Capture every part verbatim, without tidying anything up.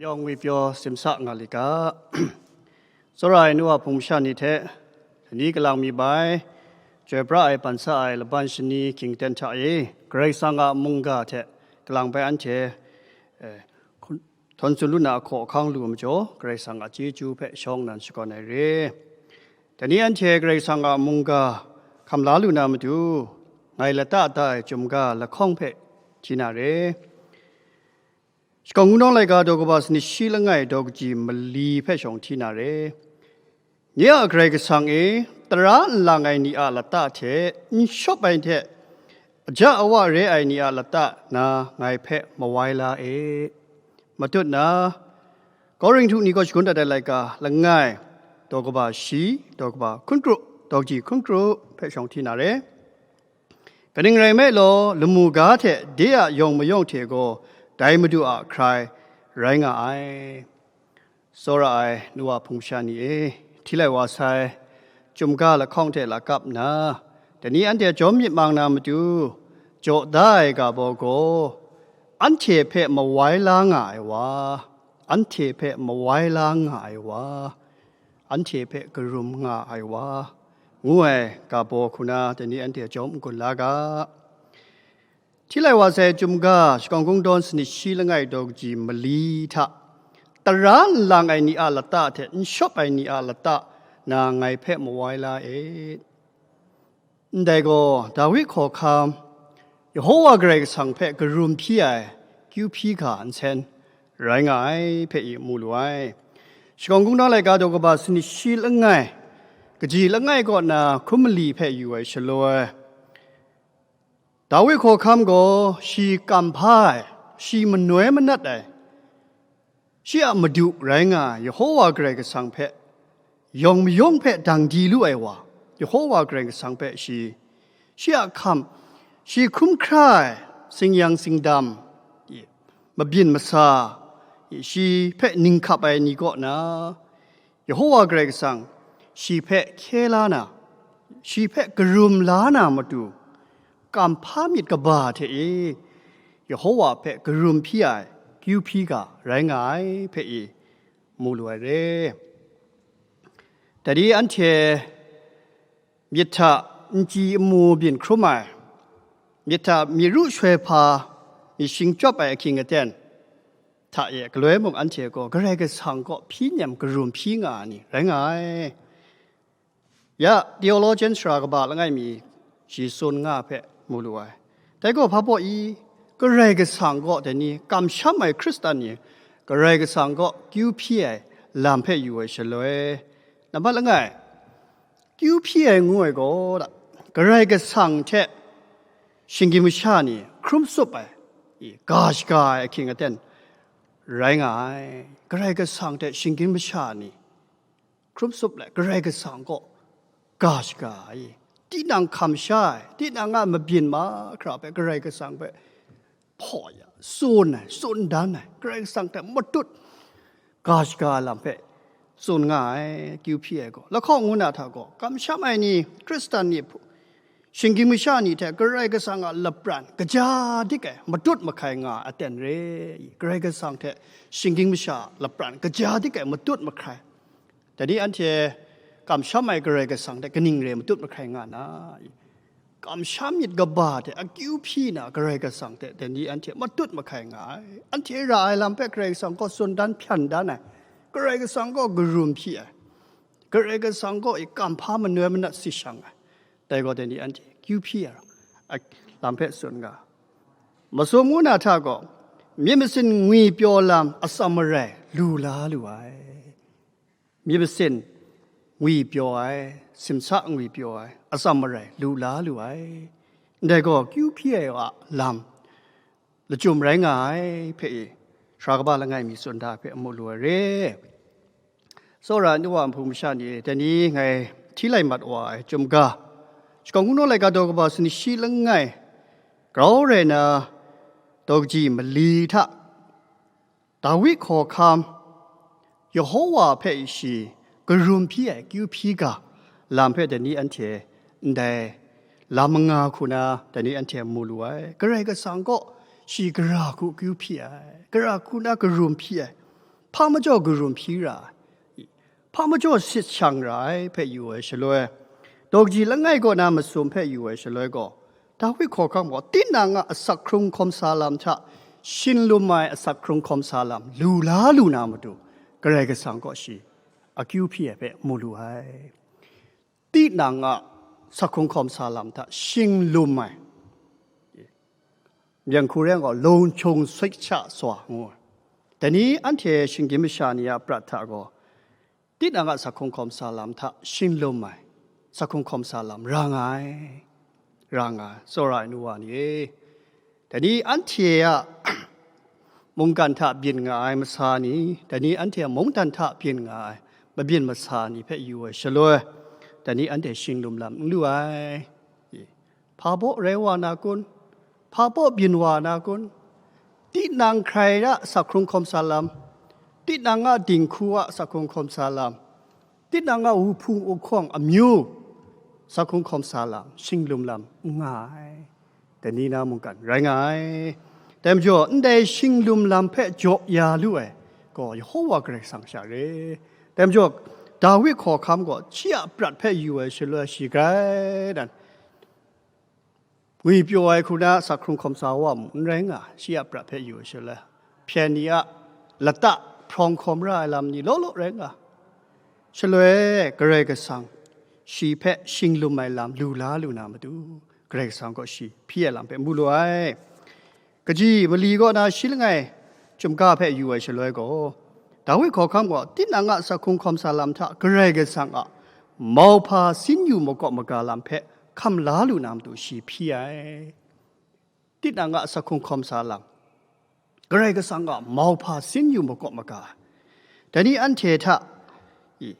Yawng ngwi pyaw simsa nga li ga. Tsawra ai nu wa hpung masha ni hte, ni kalang mi bai, chyoi pra ai ban sa ai laban shani hkying ten hta e, Karai Kasang a mungga hte kalang bai anhte, eh, htawn tsun lu na ahkaw ahkang lu majaw, Karai Kasang a chyeju hpe shawng nnan shakawn ai re. Dai ni anhte Karai Kasang a mungga hkam la lu na matu, ngai lata da ai chyum ga lahkawng hpe hti na re. Shakawn Kungdawn laika daw kaba sanit shi langai daw kaji mali hpe shawng hti na re. Nye a Karai Kasang e, tara n lang ai ni a lata hte n shawp ai hte, aja awa re ai ni a lata na ngai hpe mawai la e. Matut na, Korinhtu ni kaw shagun dat ai laika langai, daw kaba shi, daw kaba hkun kru, daw kaji hkun kru hpe shawng hti na re. Kaning rai nme law, lamu ga hte de a yawng mayawng hte gaw dai Madu a hkrai rai nga ai. Tsawra ai nu wa hpung masha ni e, hti lai wa sai, chyum ga lahkawng hte lakap nna, dai ni anhte jawm myit mang na matu, jaw da ai ga baw gaw, anhte hpe mawai la nga ai wa, anhte hpe mawai la nga ai wa, anhte hpe karum nga ai wa, ngu ai ga baw hku na dai ni anhte jawm n-gun la ga. Hti lai wa sai chyum ga, Shakawn Kungdawn sanit shi langai daw kaji mali hta, tara n lang ai ni a lata hte n shawp ai ni a lata na ngai hpe mawai la e. Ndai gaw, Dawi hkawhkam, Yehowa Karai Kasang hpe karum hpyi ai kyu hpyi ga nsen rai nga ai hpe i mu lu ai. Shakawn Kungdawn laika daw kaba sanit shi langai, kaji langai kaw na hkrum mali hpe yu ai shaloi, Dawi hkawhkam gaw shi kam hpa ai, shi manoi manat ai, shi a Madu rai nga ai Yehowa Karai Kasang hpe, yawng mayawng hpe dang di lu ai wa, Yehowa Karai Kasang hpe shi, shi a hkam, shi hkrum hkra ai, singyang singdam, mabyin masa, shi hpe ninghkap ai ni kaw na, Yehowa Karai Kasang shi hpe hkye la na, shi hpe karum la na matu, kam hpa myit kaba hte e, Yehowa hpe karum hpyi ai kyu hpyi ga rai nga ai hpe e, mu lu ai re. Dai ni anhte myit hta n chyi n mu byin hkrum ai, myit hta myit ru shoi hpa, myit shing chyawp ai ahkying aten hta e galoi mung anhte gaw Karai Kasang kaw hpyi nem karum hpyi nga ai ni rai nga ai. Ya, theologian sara kaba langai mi shi tsun nga hpe mu lu ai. Dai gaw hpa baw i, Karai Kasang kaw dai ni kamsham ai Hkristan ni Karai Kasang kaw kyu hpyi ai lam hpe yu ai shaloi, nambat langai, kyu hpyi ai ngu ai gaw, Karai Kasang hte shinggyim masha ni hkrum tsup ai, i, ga shaga ai ahkying aten rai nga ai. Karai Kasang hte shinggyim masha ni hkrum tsup let Karai Kasang kaw ga shaga ai, tinang hkam sha ai, tinang a mabyin mahkra hpe Karai Kasang hpe hpaw ya, tsun ai, tsun dan ai, Karai Kasang hte matut ga shaga ai lam hpe tsun nga ai, kyu hpyi ai gaw. Lahkawng ngu na hta gaw, kamsham ai ni, Hkristan ni, shinggyim masha ni hte Karai Kasang a lapran kaja dik ai, matut mahkai nga ai aten re i, Karai Kasang hte shinggyim masha a lapran kaja dik ai, matut mahkai. Dai ni anhte kamsham ai Karai Kasang hte kaning re matut mahkai nga na? Kamsham myit kaba hte akyu hpyi na Karai Kasang hte dai ni anhte matut mahkai nga ai. Anhte ra ai lam hpe Karai Kasang kaw tsun dan hpyan dan ai. Karai Kasang kaw karum hpyi ai. Karai Kasang kaw i kam hpa manoi manat si shang ai. Dai gaw dai ni anhte kyu hpyi ai lam hpe tsun ga. Masum ngu na hta gaw, myit masin ngwi pyaw lam atsam marai lu la lu ai. Myit masin ngwi pyaw ai, simsa ngwi pyaw ai, atsam marai lu la lu ai. Ndai gaw kyu hpyi ai a lam lachyum rai nga ai hpe e, sara kaba langai mi tsun da hpe amu lu ai re. Tsawra ai nu wa nhpung masha ni e, dai ni ngai hti lai mat wa ai chyum ga, Shakawn Kungdawn laika daw kaba sanit shi langai, grau rai na, daw kaji mali hta, Dawi hkawhkam, Yehowa hpe shi karum hpyi ai kyu hpyi ga lam hpe dai ni anhte ndai lam manga hku na dai ni anhte mu lu ai. Karai Kasang kaw shi gara hku kyu hpyi ai, gara hku na karum hpyi ai. Hpa majaw karum hpyi ra ai, hpa majaw sit shang ra ai hpe yu ai shaloi, daw kaji langai kaw na masum hpe yu ai shaloi gaw, Dawi hkawhkam gaw tinang a asak hkrung hkawm sa lam hta shinglum ai asak hkrung hkawm sa lam lu la lu na matu, Karai Kasang gaw shi akyu hpyi ai hpe mu lu ai. Tinang a asak hkrung hkawm sa lam hta shinglum ai, Myen hku rai gaw, lung hkyung sik sha swa ngu ai. Dai ni anhte shinggyim masha ni a prat hta gaw, tinang a asak hkrung hkawm sa lam hta shinglum ai, asak hkrung hkawm sa lam ra nga ai, ra nga ai, tsawra ai nu wa ni e. Dai ni anhte a mungkan hta byin nga ai masa ni, dai ni anhte a mungdan hta byin nga ai mabyin masa ni hpe yu ai shaloi, dai ni anhte shinglum lam n lu ai. Hpa baw rai wa na kun? Hpa baw byin wa na kun? Tinang hkrai a asak hkrung hkawm sa lam, tinang a dinghku a asak hkrung hkawm sa lam, tinang a wuhpung wuhkawng amyu asak hkrung hkawm sa lam, shinglum lam n nga ai. Dai ni na mungkan rai nga ai. Dai majaw, ndai shinglum lam hpe jaw ya lu ai gaw, Yehova Karai Kasang sha re. Dai majaw, Dawi hkawhkam gaw shi a prat hpe yu ai shaloi, shi grai dan, ngwipyaw ai hku na asak hkrung hkawm sa wa mu n rai nga, shi a prat hpe yu ai shaloi, hpyen ni a lata hprawng hkawm ra ai lam ni law law rai nga. Shaloi Karai Kasang shi hpe shinglum ai lam lu la lu na matu, Karai Kasang gaw shi hpyi ai lam hpe mu lu ai. Kaji mali kaw na shi langai chyum ga hpe yu ai shaloi gaw, Dawi hkawhkam gaw tinang a asak hkrung hkawm sa lam hta Karai Kasang a mauhpa sin yu makawp maga lam hpe hkam la lu na matu shi hpyi ai. Tinang a asak hkrung hkawm sa lam, Karai Kasang a mauhpa sin yu makawp maga, dai ni anhte hta, i,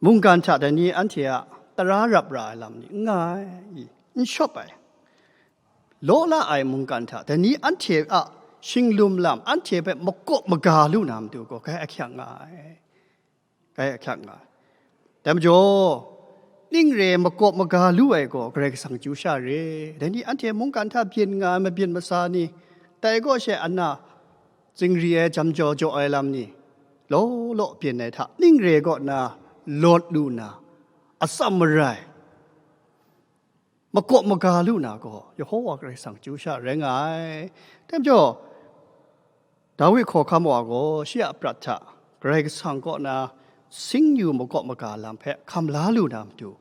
mungkan hta dai ni anhte a tara rap ra ai lam ni n nga ai, i, n shawp ai, law la ai mungkan hta dai ni anhte a shinglum lam, anhte hpe makawp maga lu na matu gaw, grai ahkyak nga ai, grai ahkyak nga ai. Dai majaw, ning re makawp maga lu ai gaw Karai Kasang chyu sha re. Dai ni anhte mungkan hta byin nga ai mabyin masa ni, dai gaw she ana zingri ai, jam jaw jaw ai lam ni, law law byin ai hta, ning re kaw na lawt lu na, atsam marai, makawp maga lu na gaw, Yehova Karai Kasang chyu sha rai nga ai. Dai majaw, Dawi hkawhkam wa gaw shi a prat hta Karai Kasang kaw na sing yu makawp maga lam hpe hkam la lu na matu,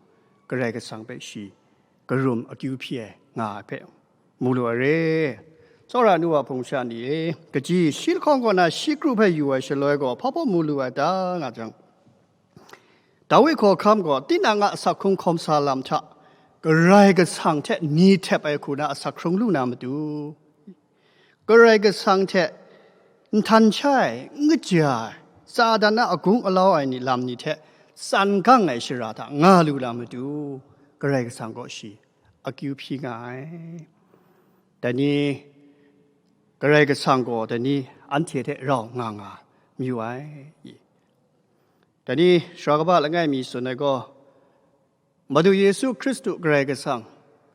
Karai Kasang hpe shi karum akyu hpyi ai nga ai hpe mu lu ai re. Tsawra nu wa hpung sha ni e, kaji shi lahkawng kaw na shi kru hpe yu ai shaloi gaw, hpa baw mu lu ai ta nga jang, Dawi hkawhkam gaw tinang a asak hkrung hkawm sa lam hta Karai Kasang hte ni htep ai hku na asak hkrung lu na matu, Karai Kasang hte nhtan shai, n kaja ai, Satan a agung alau ai ni lam ni hte tsan gang ai shara hta nga lu na matu, Karai Kasang gaw shi akyu hpyi nga ai. Dai ni, Karai Kasang gaw dai ni anhte hte rau nga nga mayu ai. Dai ni, sara kaba langai mi tsun ai gaw, Madu Yesu Hkristu Karai Kasang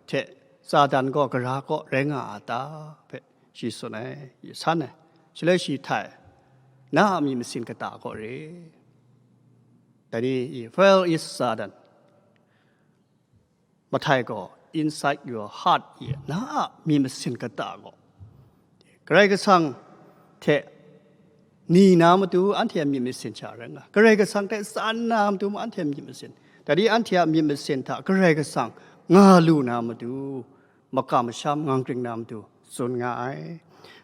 hte Satan gaw gara kaw rai nga a ta? Hpe shi tsun ai, san ai. Shaloi shi htai, na a myit masin kata kaw re. Dai ni, where is Satan? Mahtai gaw, inside your heart, i, na a myit masin kata gaw, Karai Kasang hte ni na matu anhte a myit masin sha rai nga, Karai Kasang hte tsan na matu mung anhte a myit masin, dai ni anhte a myit masin hta Karai Kasang nga lu na matu, makam masham ngang kring na matu tsun nga ai.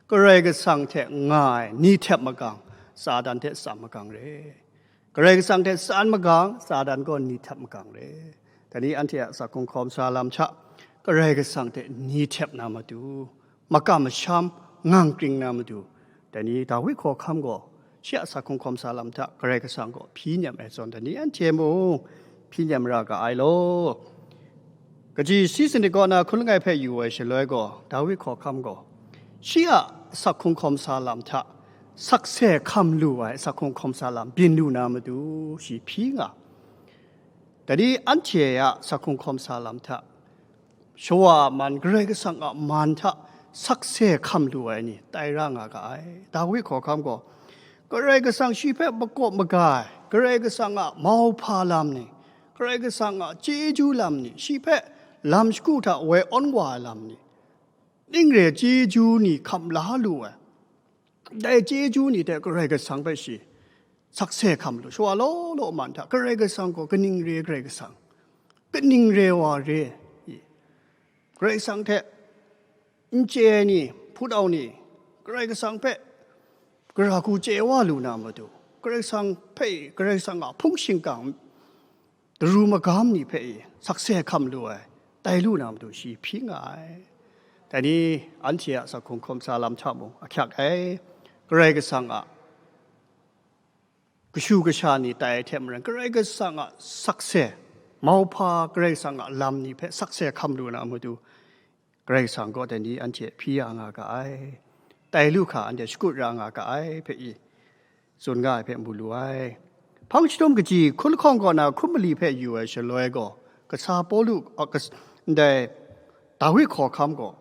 Karai Kasang hte nga ai ni htep magang, Satan hte tsam magang re. Karai Kasang hte tsan magang, Satan gaw ni htep magang re. Dai ni anhte a asak hkrung hkawm sa lam hta Karai Kasang hte ni htep na matu, makam masham ngang kring na matu, dai ni Dawi hkawhkam gaw shi a asak hkrung hkawm sa lam hta Karai Kasang gaw hpyi nem ai zawn, dai ni anhte mung hpyi nem ra ga ai law. Kaji shi sanit kaw na hkun langai hpe yu ai shaloi gaw, Dawi hkawhkam gaw shi a asak hkrung hkawm sa lam hta sakse hkam lu ai asak hkrung hkawm sa lam byin lu na matu shi hpyi nga. Dai ni anhte a asak hkrung hkawm sa lam hta shawa a man, Karai Kasang a man hta sakse hkam lu ai ni tai ra nga ga ai. Dawi hkawhkam gaw, Karai Kasang shi hpe makawp maga ai, Karai Kasang a mauhpa lam ni, Karai Kasang a chyeju lam ni, shi hpe lam shagu hta woi awn wa ai lam ni, ning re chyeju ni hkam la lu ai. Dai chyeju ni hte Karai Kasang hpe shi sakse hkam lu, shawa law law man hta, Karai Kasang gaw kaning re Karai Kasang, kaning re wa re, i, Karai Kasang hte n chye ai ni, hpunau ni, Karai Kasang hpe gara hku chye wa lu na matu, Karai Kasang hpe, Karai Kasang a hpung shingkang, daru magam ni hpe i sakse hkam lu ai, tai lu na matu shi hpyi nga ai. Dai ni anhte a sakhung hkawm sa lam hta mung ahkyak ai. Karai Kasang a kashu kasha ni tai ai hte maren, Karai Kasang a sakse, mauhpa Karai Kasang a lam ni hpe sakse hkam lu na matu, Karai Kasang gaw dai ni anhte hpyi ya nga ga ai, tai lu hkra anhte shakut ra nga ga ai hpe i tsun nga ai hpe mu lu ai. Hpang chyahtum kaji hkun lahkawng kaw na hkrum mali hpe yu ai shaloi gaw, kasa Pawlu, a, kas-, ndai Dawi hkawhkam gaw,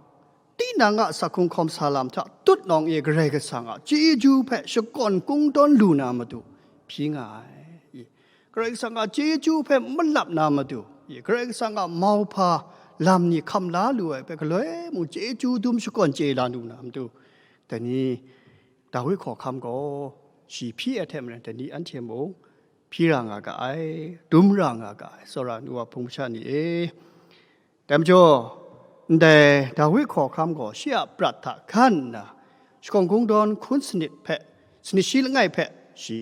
tinang a sakhung hkawm sa lam hta tutnawng e Karai Kasang a chyeju hpe shakawn kungdawn lu na matu hpyi nga ai. I, Karai Kasang a chyeju hpe malap na matu, i, Karai Kasang a mauhpa lam ni hkam la lu ai hpe galoi mung chyeju dum shakawn chye la lu na matu, dai ni Dawi hkawhkam gaw shi hpyi ai hte maren, dai ni anhte mung hpyi ra nga ga ai, dum ra nga ga ai, tsawra ai nu wa hpung masha ni e. Dai majaw, ndai Dawi hkawhkam gaw shi a prat hta hkan nna, shakawn kungdawn hkun sanit hpe, sanit shi langai hpe shi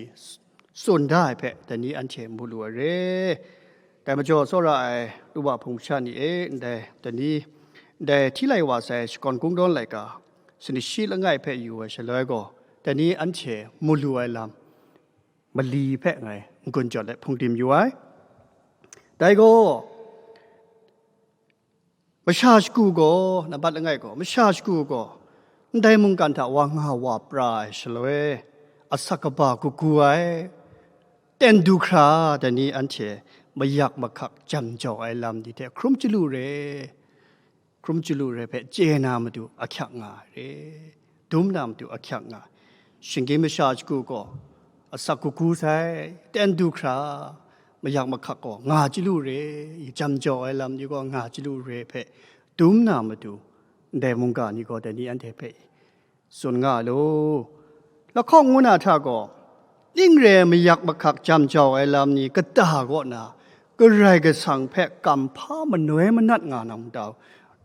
tsun da ai hpe, dai ni anhte mu lu ai re. Dai majaw, tsawra ai nu wa hpung masha ni e, ndai, dai ni, ndai hti lai wa sai shakawn kungdawn laika, sanit shi langai hpe yu ai shaloi gaw, dai ni anhte mu lu ai lam mali hpe ngai n-gun jawt let hpung dim yu ai. Dai gaw, masha shagu gaw, nambat langai gaw, masha shagu gaw, ndai mungkan hta wa nga wa pra ai shaloi, asak kaba kagu ai, ten du hkra, dai ni anhte mayak mahkak jam jau ai lam ni hte hkrum chyalu re, hkrum chyalu re hpe chye na matu ahkyak nga ai re, dum na matu ahkyak nga ai. Shinggyim masha shagu gaw asak kagu sai, ten du hkra, mayak mahkak gaw nga chyalu re, i jam jau ai lam ni gaw nga chyalu re hpe dum na matu, ndai mungga ni gaw dai ni anhte hpe tsun nga ai law, lahkawng ngu na hta gaw, ning re ai mayak mahkak jam jau ai lam ni kata kaw na, Karai Kasang hpe kamhpa manoi manat nga na matu,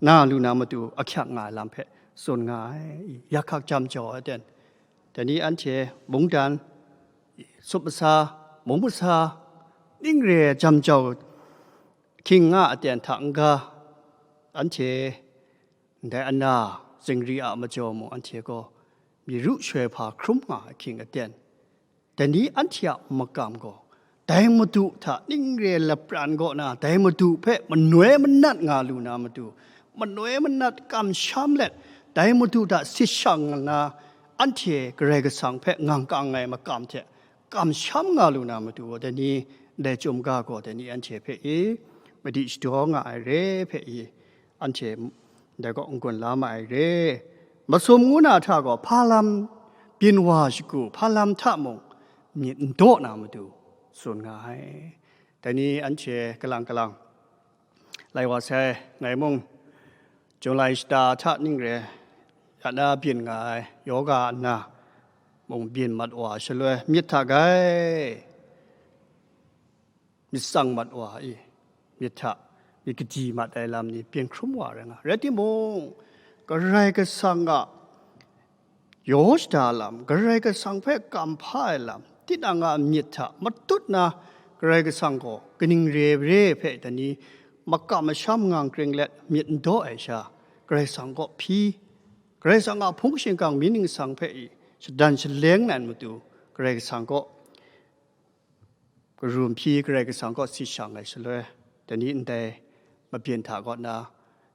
na lu na matu ahkyak nga ai lam hpe tsun nga ai. Yak hkak jam jau ai aten, dai ni anhte mungdan, sup masa, mung masa, ning re ai jam jau hkying nga aten hta n-ga, anhte ndai ana zingri a majaw mung anhte gaw myi ru shoi hpa hkrum nga ai hkying aten, dai ni anhte a makam gaw, dai Madu hta ning re lapran kaw na, dai Madu hpe manoi manat nga lu na matu, manoi manat kamsham let, dai Madu hta sit shang nna, anhte Karai Kasang hpe ngang kang ai makam hte kamsham nga lu na matu, dai ni ndai chyum ga gaw dai ni anhte hpe i madi shadaw nga ai re hpe i, anhte ndai kaw n-gun la ma ai re. Masum ngu na hta gaw hpa lam byin wa shagu, hpa lam hta mung myit n daw na matu tsun nga ai. Dai ni anhte kalang kalang lai wa sai, ngai mung July shata hta ning re ya na byin nga ai, yoga nna mung byin mat wa shaloi, myit hta gai myit tsang mat wa i, myit hta myit kadi mat ai lam ni byin hkrum wa rai nga. Rai timung, Karai Kasang a yaw shada lam, Karai Kasang hpe kamhpa ai lam, tinang a myit hta matut na Karai Kasang gaw kaning re re hpe dai ni makam masham ngang kring let myit n daw ai sha, Karai Kasang kaw hpyi, Karai Kasang a hpung shingkang mi ningsang hpe i shadan shaleng nan matu, Karai Kasang kaw karum hpyi, Karai Kasang kaw sit shang ai shaloi, dai ni ndai mabyin hta kaw na,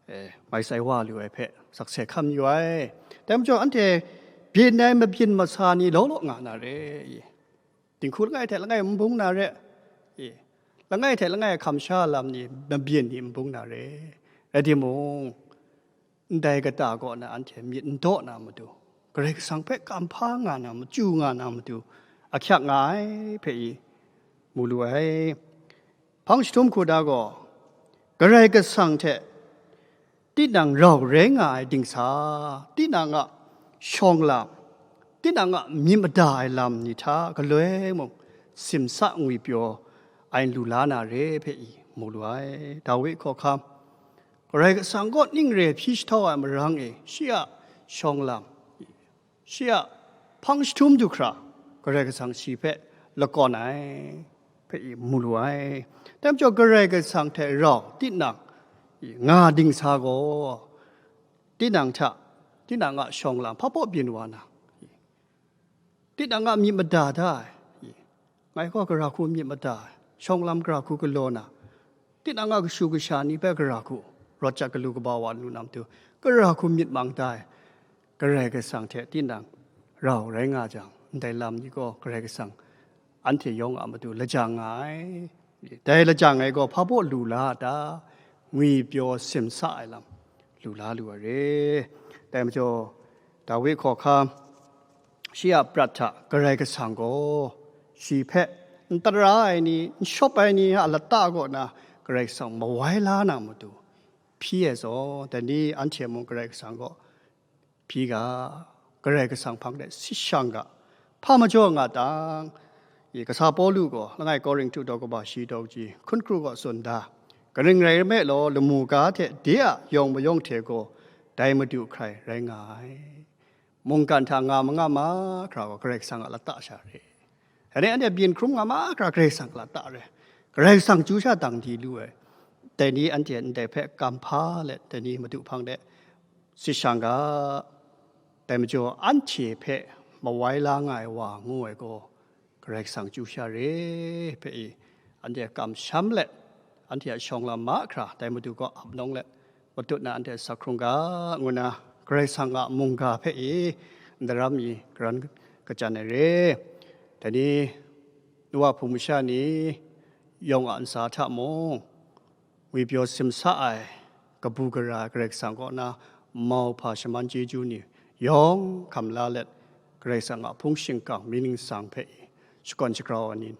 eh, mai sai wa lu ai hpe sakse hkam yu ai. Dai majaw, anhte byin ai mabyin masa ni law law nga na re i, dinghku langai hte langai n bung na re i, langai hte langai hkam sha lam ni mabyin ni n bung na re. Rai timung, ndai kata kaw na anhte myit n daw na matu, Karai Kasang hpe kam hpa nga na, machyu nga na matu ahkyak nga ai hpe i mu lu ai. Hpang jahtum hku da gaw, Karai Kasang hte tinang rau rai nga ai dingsa, tinang a shawng lam, tinang a myit mada ai lam ni hta galoi mung simsa ngwi pyaw ai lu la na re hpe i mu lu ai. Dawi hkawhkam, Karai Kasang kaw ning re hpyi jahtau ai marang e, shi a shawng lam, shi a hpang jahtum du hkra, Karai Kasang shi hpe lakawn ai hpe i mu lu ai. Dai majaw, Karai Kasang hte rau tinang nga dingsa gaw, tinang hta, tinang a shawng lam hpa baw byin wa na, tinang a myit mada da ai, ngai gaw gara hku myit mada ai, shawng lam gara hku galaw na, tinang a kashu kasha ni hpe gara hku rawt jat galu kaba wa lu na matu, gara hku myit mang da ai, Karai Kasang hte tinang rau rai nga jang, ndai lam ni gaw Karai Kasang anhte yawng a matu lajang nga ai. Dai lajang ai gaw hpa baw lu la a ta? Ngwi pyaw simsa ai lam lu la lu ai re. Dai majaw, Dawi hkawhkam, shi a prat hta Karai Kasang gaw shi hpe n tara ai ni, n shawp ai ni a lata kaw na Karai Kasang mawai la na matu hpyi ai zaw, dai ni anhte mung Karai Kasang gaw hpyi ga, Karai Kasang hpang de sit shang ga, hpa majaw nga tang, i kasa Pawlu gaw langai Korinhtu daw kaba shi daw kaji hkun kru gaw tsun da, kaning rai nme law, lamu ga hte de a yawng mayawng hte gaw dai Madu hkrai rai nga ai. Mungkan hta nga manga mahkra gaw Karai Kasang a lata sha re. Dai ni anhte byin hkrum nga mahkra Karai Kasang a lata re. Karai Kasang chyu sha dang di lu ai. Dai ni anhte ndai hpe kam hpa let, dai ni Madu hpang de sit shang ga, dai majaw anhte hpe mawai la nga ai wa ngu ai gaw, Karai Kasang chyu sha re hpe i, anhte kamsham let, anhte a shawng lam mahkra dai Madu kaw ap nawng let, matut na anhte sak hkrung ga, ngu na Karai Kasang a mungga hpe i, ndaram i karan kachyan ai re. Dai ni, nu wa hpung masha ni, yawng a ntsa hta mung, ngwi pyaw simsa ai, kabu gara ai Karai Kasang kaw na mauhpa shaman chyeju ni yawng hkam la let, Karai Kasang a hpung shingkang mi ningsang hpe shakawn shagrau ai ni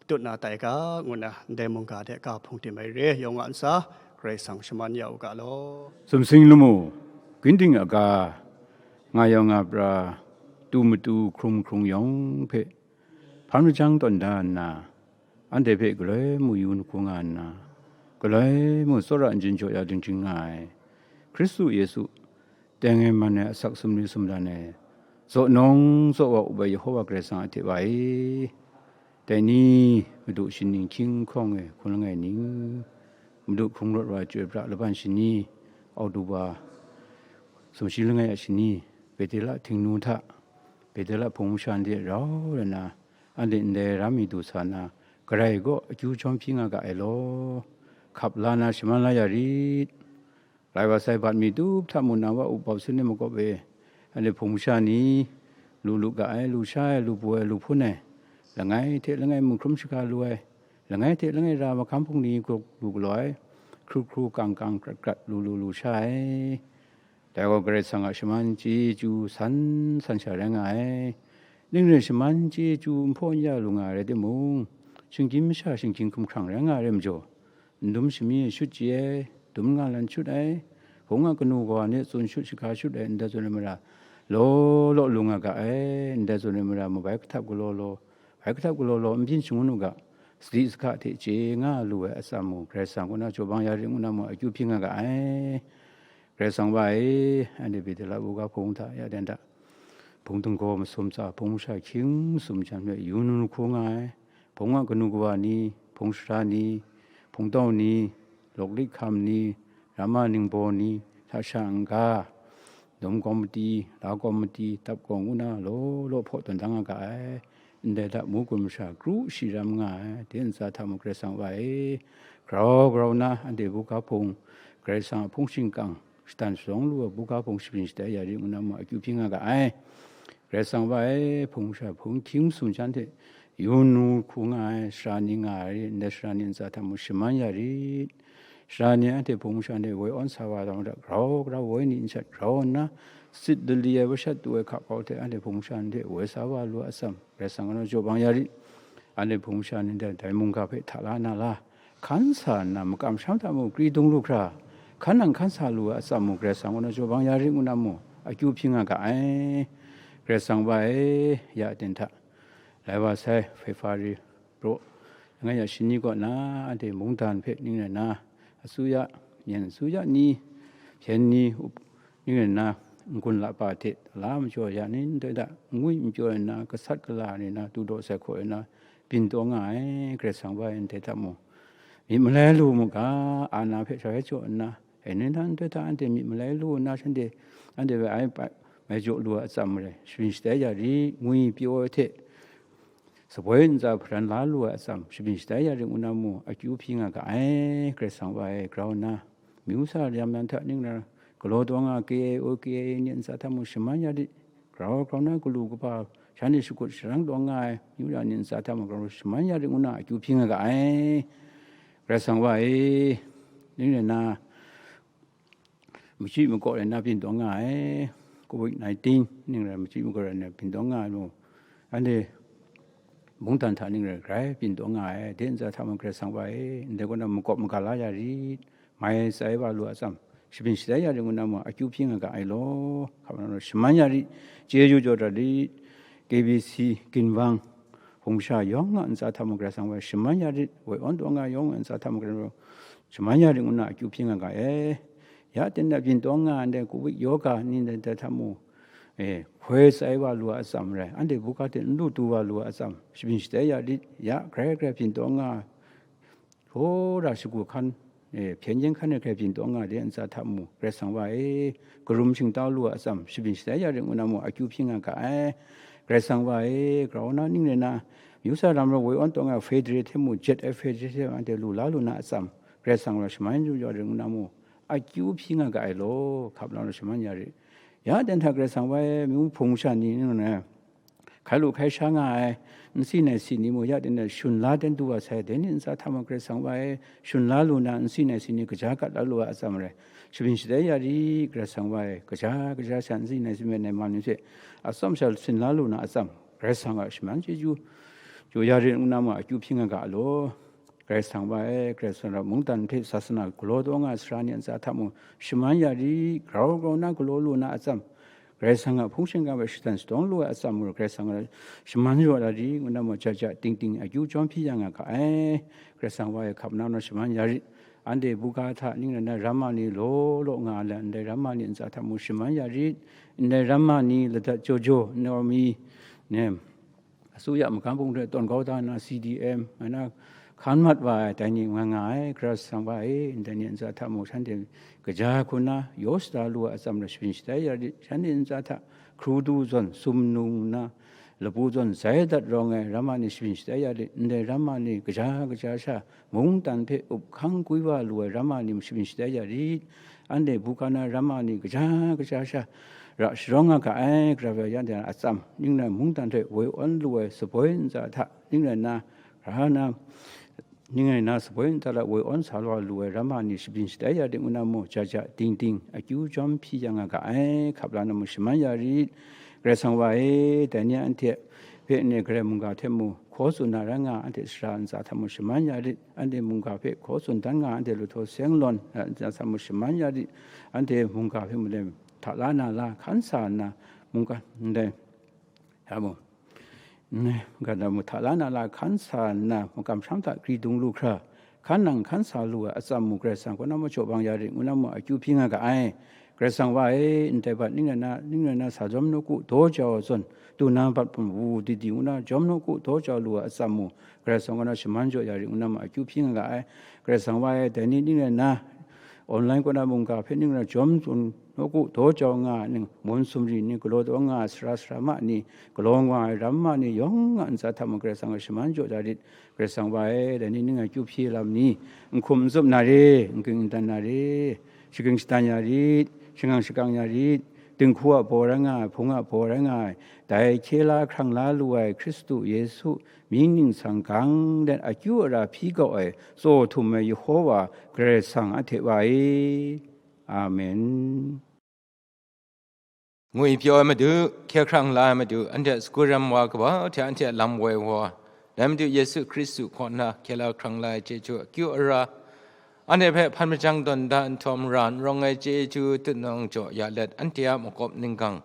tut na tai ga, ngu na ndai mungga de ga hpung tim ai re. Yawng a ntsa, Karai Kasang shaman ya u ga law. Sumsing lamu, ginding aga, nga yawng nga pra, tu matu hkrung hkrung yawng hpe, hpan majang tawn da nna, anhte hpe galoi mu yu nhku nga nna, galoi mu tsawra n jin jaw ya dinghpring nga ai, Hkristu Yesu, teng ai man ai asak sumri sumran ai, zaw nawng zaw wa up ai Yehova Karai Kasang a hte wa e, dai ni, Madu shining hkying hkawng e hkun langai ning, Madu hkrung rawt wa ai Chyoi pra laban shani, Oktoba sumshi langai a shani, Betela htingnu hta, Betela hpung masha ni de rau rai na, anhte ndai ram mi du sa na, Karai kaw akyu jawm hpyi nga ga ai law, hkap la na shaman la ya rit. Rai wa sai, bat mi tup hta mu na wa up bau sun ai makawp e, anhte hpung masha ni, lu lu ga ai, lu sha ai, lu pru ai, lu hpun ai, langai hte langai mu hkrum shaga lu ai, langai hte langai ra mahkam hpung ni grup lu galaw ai, hkru hkru kang kang krat krat lu lu lu sha ai. Dai gaw Karai Kasang a shaman chyeju san san sha rai nga ai. Ning rai shaman chyeju n hpaw n ya lu nga ai rai timung, shinggyim masha shinggyim hkumhkrang rai nga ai rai majaw, n dum shami e shut chye ai, dum nga lan shut ai, hpung a kanu kawa ni tsun shut shaga shut ai, ndai zawn ai mara, law law lu nga ga ai, ndai zawn ai mara, mabai kahtap galaw law, bai kahtap galaw law, n byin shangun u ga, sadi sahka hte chye nga lu ai atsam mung, Karai Kasang kaw na jaw bang ya rit ngu na mung, akyu hpyi nga ga ai. Karai Kasang wa e, anhte Betela buga hpung hta ya dan hta, hpung dinggaw masum tsa, hpung masha hkying masum jan hpe yu nu hku nga ai, hpung a kanu kawa ni, hpung sara ni, hpung tau ni, lawk lik hkam ni, rama ningbaw ni, hta sha n-ga, dum kawmati, la kawmati, dap kawng ngu na law law hpaw tawn dang nga ga ai. Ndai hta mu gun masha kru shi ram nga ai, de ntsa hta mung Karai Kasang wa e, grau grau na anhte buga hpung, Karai Kasang a hpung shingkang, shatan shalawng lu ai buga hpung shabyin shatai ya rit ngu na mung akyu hpyi nga ga ai. Karai Kasang wa e, hpung masha hpung hkying masum sha hte yu nu hku nga ai sara ni nga ai, ndai sara ni ntsa hta mung shaman ya rit. Sara ni anhte hpung masha hte woi awn sa wa tawn hta, grau grau woi ni n shat grau nna, sit lali ai, washat tu ai hka hkau hte anhte hpung sha ni hte woi sa wa lu ai atsam, Karai Kasang gaw jaw bang ya rit. Anhte hpung sha ni hte dai mungga hpe hta la na la, hkan sa nna, makam sham hta mung kri dung lu hkra, hkan nang hkan sa lu ai atsam mung, Karai Kasang gaw jaw bang ya rit ngu na mung, akyu hpyi nga ga ai. Karai Kasang wa e, ya ten hta, lai wa sai, hpe fa ri, raw, langai ya shani kaw na, anhte mungdan hpe ning rai na, asuya, myen asuya ni, hpyen ni, up, ning rai na, n-gun lapa hte, la majaw ya ni, ndai da, ngwi n pyaw ai na, gasat gala ni na, tu daw sai hkaw ai na, byin taw nga ai, Karai Kasang wa ai ndai hta mung, myit malai lu mu ga, a na hpe sha hpe jaw nna, e ni na ndai hta anhte myit malai lu nna, shanhte, anhte hpe ai pa-, mai jaw lu ai atsam rai, shabyin shatai ya ri, ngwi pyaw ai hte, saboi ntsa hparan la lu ai atsam, shabyin shatai ya ring ngu na mung, akyu hpyi nga ga ai, Karai Kasang wa e grau nna, myu sa yam yan hta ning rai, galaw taw nga K I O, K I A ni ntsa hta mung shaman ya rit, grau grau na galu kaba, shanhte shakut sharang taw nga ai, myu ra ni ntsa hta mung grau shaman ya rit ngu na, akyu hpyi nga ga ai, Karai Kasang wa e, ning rai na, machyi makaw rai na byin taw nga ai, covid nineteen ning rai machyi makaw rai na byin taw nga ai mung, anhte mungdan hta ning rai grai byin taw nga ai, de ntsa hta mung Karai Kasang wa e, ndai kaw na makawp maga la ya rit, mai tsai wa lu a tsam, shabyin shatai ya ring ngu na mung, akyu hpyi nga ga ai law, hka na law, shaman ya rit, chyeju jaw dat rit, K B C, Ginwang, hpung sha yawng a ntsa hta mung Karai Kasang wa e shaman ya rit, woi awn taw nga yawng a ntsa hta mung Karai Kasang wa e shaman ya ring ngu na, akyu hpyi nga ga e. Ya ten na byin taw nga ai ndai covid yoga ni ndai hta mung, e, hkoi tsai wa lu ai atsam rai, anhte buga hte n lu tu wa lu ai atsam, shabyin shatai ya rit, ya grai grai byin taw nga, hkora shagu hkan, e, hpyen yen hkan e hkrai byin taw nga de ntsa hta mung, Karai Kasang wa e, karum shingtau lu ai atsam, shabyin shatai ya ring ngu na mung, akyu hpyi nga ga ai. Karai Kasang wa e, grau na ning rai na, myu sa ram rawt woi awn taw nga ai federate hte mung, jet ai federate hte anhte lu la lu na atsam, Karai Kasang wa shaman yu ya ring ngu na mung, akyu hpyi nga ga ai law, hka na law shaman ya rit. Ya ten hta Karai Kasang wa e, myu hpung sha ni ning rai na, hkai lu hkai sha nga ai, nsi nai si ni mung ya ten hta shun la ten du wa sai, dai ni ntsa hta mung Karai Kasang wa e, shun la lu na, nsi nai si ni kaja gat la lu ai atsam rai, shabyin shatai ya rit, Karai Kasang wa e, kaja kaja sha nsi nai si myit nai ma ni hte atsam sha sin la lu na atsam, Karai Kasang a shaman chyeju jaw ya rit ngu na mung, akyu hpyi nga ga ai law. Karai Kasang wa e, Karai Kasang a mungdan hpe sasana galaw taw nga ai sara ni a ntsa hta mung, shaman ya rit, grau grau na galaw lu na atsam, Karai Kasang a hpung shingkang hpe shadan shadawng lu ai atsam mung, Karai Kasang a shaman jaw ya rit ngu na mung, ja ja ting ting akyu jawm hpyi ya nga ga ai. Karai Kasang wa e, hka na law shaman ya rit. Anhte buga hta ning rai na, ramma ni law law nga ai ndai ramma ni a ntsa hta mung shaman ya rit. Ndai ramma ni ladat jaw jaw, Naomi, nem, asuya magam hpung hte tawn kau da nna, C D M, nga na hkan mat wa ai, dai ni nga nga ai, Karai Kasang wa e, ndai ni a ntsa hta mung shanhte kaja hku na yaw sata lu ai atsam rai, shabyin shatai ya rit, shanhte ntsa hta hkru du zawn sumnung nna, lapu zawn zai dat rawng ai ramma ni shabyin shatai ya rit, ndai ramma ni kaja kaja sha mungdan hpe up hkang gwi wa lu ai ramma ni shabyin shatai ya rit, anhte buga na ramma ni kaja kaja sha ra sharawng nga ga ai, Karai wa ya de na atsam, ning rai mungdan hte woi awn lu ai saboi ntsa hta, ning rai na, ra na, ning rai na, saboi ntsa hta woi awn sa wa lu ai ramma ni shabyin shatai ya rit ngu na mung, ja ja ting ting akyu jawm hpyi ya nga ga ai, hka na mung shaman ya rit, Karai Kasang wa e, dai ni anhte hpe ne, Karai mungga hte mung hkaw tsun na rai nga, anhte sara ntsa hta mung shaman ya rit, anhte mungga hpe hkaw tsun dan nga, anhte lu htaw seng lawn, a, ntsa hta mung shaman ya rit, anhte mungga hpe mung hta la na la hkan sa nna, mungga ndai, ya mung, ne, ga na mung hta la na la hkan sa nna, makam sham hta kri dung lu hkra, hkan nang hkan sa lu ai atsam mung, Karai Kasang kaw na majaw bang ya rit ngu na mung, akyu hpyi nga ga ai. Karai Kasang wa e, ndai bat ning rai na, ning rai na sa jawm nawku daw jau ai zawn, du na bat hpun wu di di ngu na jawm nawku daw jau lu ai atsam mung, Karai Kasang kaw na shaman jaw ya rit ngu na mung, akyu hpyi nga ga ai. Karai Kasang wa e, dai ni ning rai na, online kaw na mungga hpe ning rai na jawm tsun nawku daw jau nga ai ning, mun sumri ni, galaw taw nga ai sara sara ma ni, galaw nga ai ramma ni yawng a ntsa hta mung, Karai Kasang a shaman jaw ya rit. Karai Kasang wa e, dai ni ning a kyu hpyi lam ni, n hkum n tsup na re, n ging n dan na re, shagang shadan ya rit, shangang shakang ya rit, dinghku a baw rai nga ai, hpung a baw rai nga ai, dai hkye la hkrang la lu ai Hkristu Yesu mying ningsang gang let akyu ara hpyi kau ai, tsaw htum ai Yehowa Karai Kasang a hte wa e. Amen. Ngwipyaw ai Madu, hkye hkrang la ai Madu, anhte sagu ram wa kaba hte anhte a lam woi wa, dai Madu Yesu Hkristu kaw na hkye la hkrang la ai chyeju akyu ara, anhte hpe hpan majang tawn da nhtawm ra n rawng ai chyeju tutnawng jaw ya let, anhte a makawp ninggang,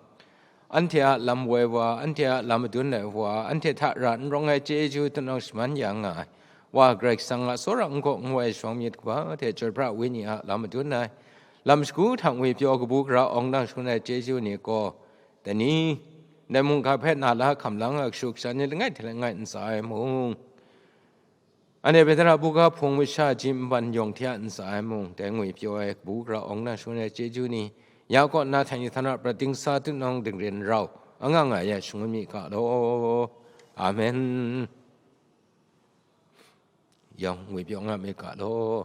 anhte a lam woi wa, anhte a lam madun ai wa, anhte hta ra n rawng ai chyeju tutnawng shaman ya nga ai Wa Karai Kasang a tsawra n gaw n woi shawng myit kaba hte Chyoi Pra Wenyi a lam madun ai, lam shagu hta ngwipyaw kabu gara awng dang shangun ai chyeju ni gaw, dai ni, ndai mungga hpe na la hkam lang a kashu kasha ni langai hte langai ntsa ai mung, anhte Petara buga hpung masha ji nban yawng hte a ntsa ai mung, dai ngwipyaw ai kabu gara awng dang shangun ai chyeju ni, ya kaw nna htan ni htan ra prat dingsa tutnawng dingrin rau, anga nga ya shangun mi ga law. Amen. Yawng ngwipyaw nga mi ga law.